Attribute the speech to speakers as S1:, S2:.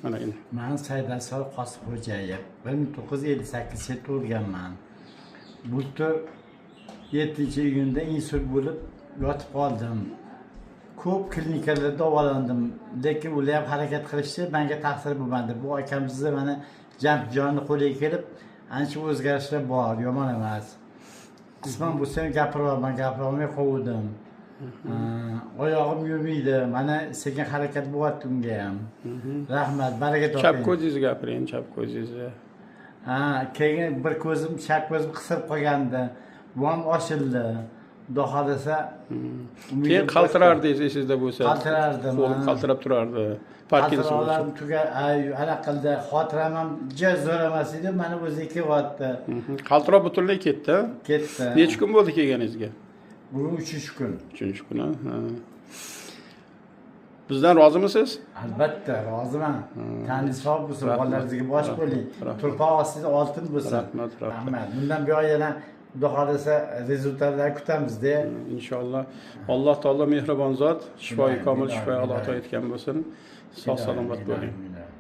S1: Mana endi.
S2: Man Saidasol Qosimxo'jayev, 1958-yil tug'ilganman. Bultur 7-iyunda insult bo'lib yotib qoldim. Ko'p klinikalarda davolandim, lekin ular ham harakat qilishdi, menga ta'sir bo'lmadi. Bu akamizni mana Jamshidjonni qo'liga kelib, ancha o'zgarishlar bor, yomon emas. Qisman bo'lsa ham gapiryapman, gapirolmay qoldim. Oyog'im yurmaydi, mana sekin harakat bo'lyapti unga ham. Rahmat, baraka toping.
S1: Chap ko'zingizni gapiring, chap ko'zingizni.
S2: Ha, keyin bir ko'zim, chap ko'zim qisilib qolgandi. Bu ham ochildi. Xudo xohlasa.
S1: Keyin qaltirardingiz, esingizda bo'lsa.
S2: Qaltirardim,
S1: Qo'lim
S2: ha.
S1: qaltirab turardi. Parkinson bo'lsa.
S2: Qaltiroqlarim tuga ay, anaqa qildi. Xotiram ham juda zo'r emas edi, mana o'zi kelyapti.
S1: Qaltiroq butunlay ketdi.
S2: Ketdi.
S1: Necha kun bo'ldi kelganingizga?
S2: Bugun uchinchi kun.
S1: Uchinchi kun, ha. Bizdan rozimisiz?
S2: Albatta, roziman. Taningiz sog' bo'lsin,
S1: Rahmat.
S2: bolalaringizga bosh bo'ling.
S1: Rahmat.
S2: Turpoq ostida oltin bo'lsin.
S1: Rahmat, rahmat.
S2: Rahmat. Bundan buyon yana, Xudo xohlasa, результат lar kutamiz-da.
S1: Inshaalloh. Alloh taolo mehribon zot, shifoi
S2: Iloyim,
S1: komil,
S2: iloyim,
S1: shifoi ato
S2: iloyim.
S1: etgan bo'lsin. Sog' salomat bo'ling.
S2: Iloyim.